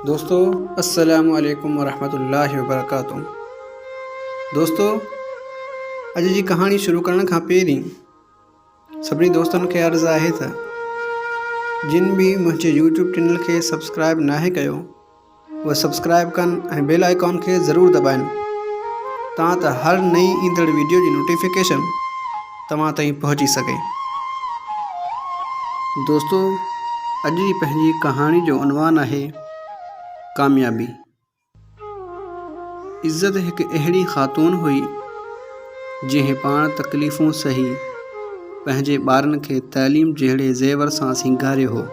دوستو السلام عليڪم ورحمة الله وبرڪاته دوستو اڄ جي ڪهاڻي شروع ڪرڻ کان پهرين سڀني دوستن کي عرض آهي ته جن به منهنجي يوٽيوب چينل کي سبسڪرائب ناهي ڪيو اهي سبسڪرائب ڪن ۽ بيل آئيڪان کي ضرور دٻائن تان ته هر نئين ايندڙ ويڊيو جي نوٽيفڪيشن توهان تائين پهچي سگهي. دوستو اڄ جي پنهنجي ڪهاڻي جو عنوان آهي ڪاميابي. عزت هڪ اهڙي خاتون هئي جنهن پاڻ تڪليفون سهي پنهنجي ٻارن کي تعليم جهڙي زيور سان سينگاريو هو.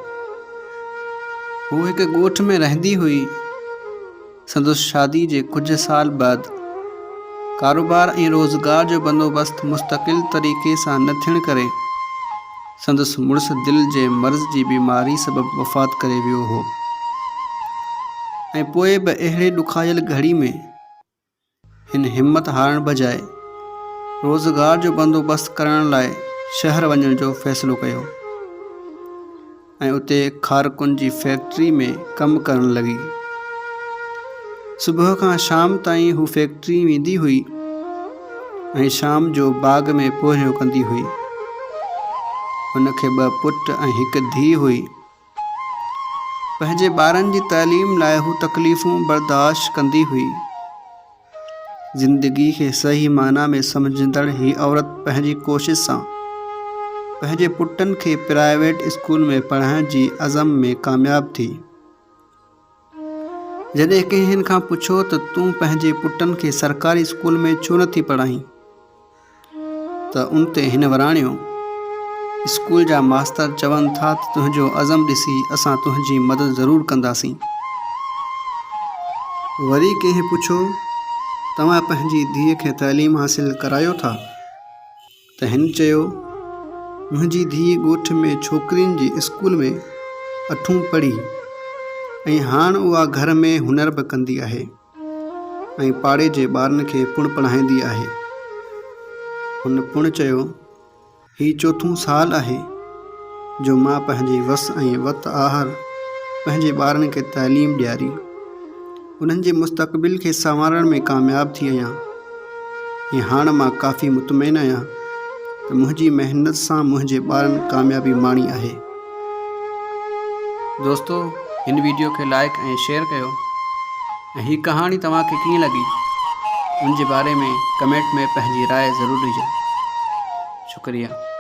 هوء هڪ ڳوٺ ۾ رهندي هئي. سندس شادي جي ڪجهه سال بعد ڪاروبار ۽ روزگار جو بندوبست مستقل طريقي سان نه ٿيڻ ڪري سندس مڙس دل جي مرض جي بيماري سبب وفات ڪري ويو هو ۽ پوء به اهڙي ڏکايل گهڙي ۾ هن همت هارڻ بجاء روزگار جو بندوبست ڪرڻ لاء شهر وڃڻ جو فيصلو ڪيو ۽ اتي کارڪن جي فيڪٽري ۾ ڪم ڪرڻ لڳي. صبح کان شام تائين هو فيڪٽري ويندي هئي ۽ شام جو باغ ۾ پورهيو ڪندي هئي. هن کي ٻه پٽ ۽ هڪ ڌيء هئي. پنهنجي ٻارن جي تعليم لاء هو تڪليفون برداشت ڪندي هئي. زندگي کي صحيح معنيٰ ۾ سمجهندڙ هي عورت پنهنجي ڪوشش سان پنهنجي پٽن کي پرائيويٽ اسڪول ۾ پڙهائڻ جي عزم ۾ ڪامياب ٿي. جڏهن ڪنهن هن کان پڇيو ته تون پنهنجي پٽن کي سرڪاري اسڪول ۾ ڇو نٿي پڙهائين؟ ته ان تي هن وراڻيو، اسڪول جا ماستر چون ٿا ته تنهنجو عزم ڏسي اسان تنهنجي مدد ضرور ڪنداسين. وري ڪنهن پڇيو، توهان پنهنجي ڌيء کي تعليم حاصل ڪرايو ٿا؟ ته هن چيو، منهنجي ڌيء ڳوٺ ۾ ڇوڪرين جي اسڪول ۾ اٺون پڙهي ۽ هاڻ اها گهر ۾ هنر به ڪندي آهي. ۽ پاڙي جي ٻارن کي پڻ پڙهائيندي آهي. هن پڻ چيو، هي چوٿون سال آهي جو مان پنهنجي وس ۽ وت آهر پنهنجي ٻارن کي تعليم ڏياري انهن جي مستقبل کي سنوارڻ ۾ ڪامياب ٿي آهيان ۽ هاڻ مان ڪافي مطمئن آهيان ته منهنجي محنت سان منهنجي ٻارن ڪاميابي ماڻي آهي. دوستو هن ويڊيو کي لائيڪ ۽ شيئر ڪيو ۽ هي ڪهاڻي توهان کي ڪيئن لڳي ان جي باري ۾ ڪمينٽ ۾ پنهنجي راء ضرور ڏجو شڪريه.